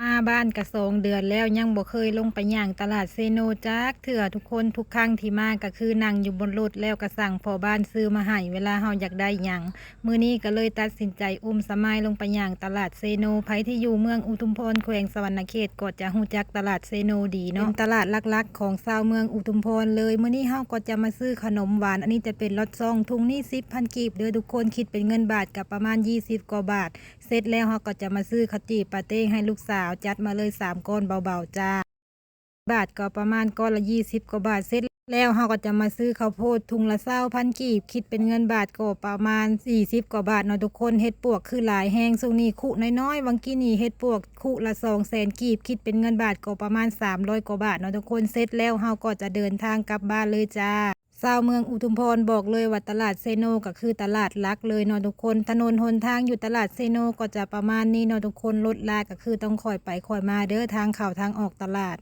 ມາບ້ານກະສອງເດືອນແລ້ວ ຍັງບໍ່ເຄີຍລົງໄປຍ່າງຕະຫຼາດເຊໂນຈັກເທື່ອທຸກຄົນ. ທຸກຄັ້ງທີ່ມາກະຄືນັ່ງຢູ່ບົນລົດ ແລ້ວກະສັ່ງພໍ່ບ້ານຊື້ມາໃຫ້ເວລາເຮົາຢາກໄດ້ຫຍັງ. ມື້ນີ້ກະເລີຍຕັດສິນໃຈອຸ້ມສະໝາຍລົງໄປຍ່າງຕະຫຼາດເຊໂນ. ໃຜທີ່ຢູ່ເມືອງອຸທຸມພອນ ແຂວງສະຫວັນນະເຂດ ກໍຈະຮູ້ຈັກຕະຫຼາດເຊໂນດີເນາະ ເປັນຕະຫຼາດຫຼັກໆຂອງຊາວເມືອງອຸທຸມພອນເລີຍ. ມື້ນີ້ເຮົາກໍຈະມາຊື້ຂະໜົມຫວານ ອັນນີ້ຈະເປັນລອດຊ່ອງ ທຸງນີ້ສິບພັນກີບເດີທຸກຄົນ ຄິດເປັນເງິນບາດກະປະມານຊາວກວ່າບາດ. ເສັດແລ້ວເຮົາກໍຈະມາຊື້ເຂົ້າຈີ່ປາເຕັກໃຫ້ລູກສາວ ຈັດມາເລີຍສາມກ້ອນເບົາໆຈ້າ. ບາດກໍປະມານກ້ອນລະຊາວກວ່າບາດ. ເສັດແລ້ວເຮົາກໍຈະມາຊື້ເຂົ້າໂພດ ທຸງລະຊາວພັນກີບ ຄິດເປັນເງິນບາດກໍປະມານສີ່ສິບກວ່າບາດເນາະທຸກຄົນ. ເຫັດປວກຄືຫຼາຍແຮງຊ່ວງນີ້ ຄຸນ້ອຍໆ ຫວ່າງກີ້ນີ້ເຫັດປວກຄຸລະສອງແສນກີບ ຄິດເປັນເງິນບາດກໍປະມານສາມຮ້ອຍກວ່າບາດເນາະທຸກຄົນ. ເສັດແລ້ວເຮົາກໍຈະເດີນທາງກັບບ້ານເລີຍຈ້າ. ຊາວເມືອງອຸທຸມພອນບອກເລີຍວ່າຕະຫຼາດເຊໂນກະຄືຕະຫຼາດຫຼັກເລີຍເນາະທຸກຄົນ. ຖະໜົນຫົນທາງຢູ່ຕະຫຼາດເຊໂນກໍຈະປະມານນີ້ເນາະທຸກຄົນ. ລົດລາກະຄືຕ້ອງຄ່ອຍໄປຄ່ອຍມາເດີ ທາງເຂົ້າທາງອອກຕະຫຼາດ.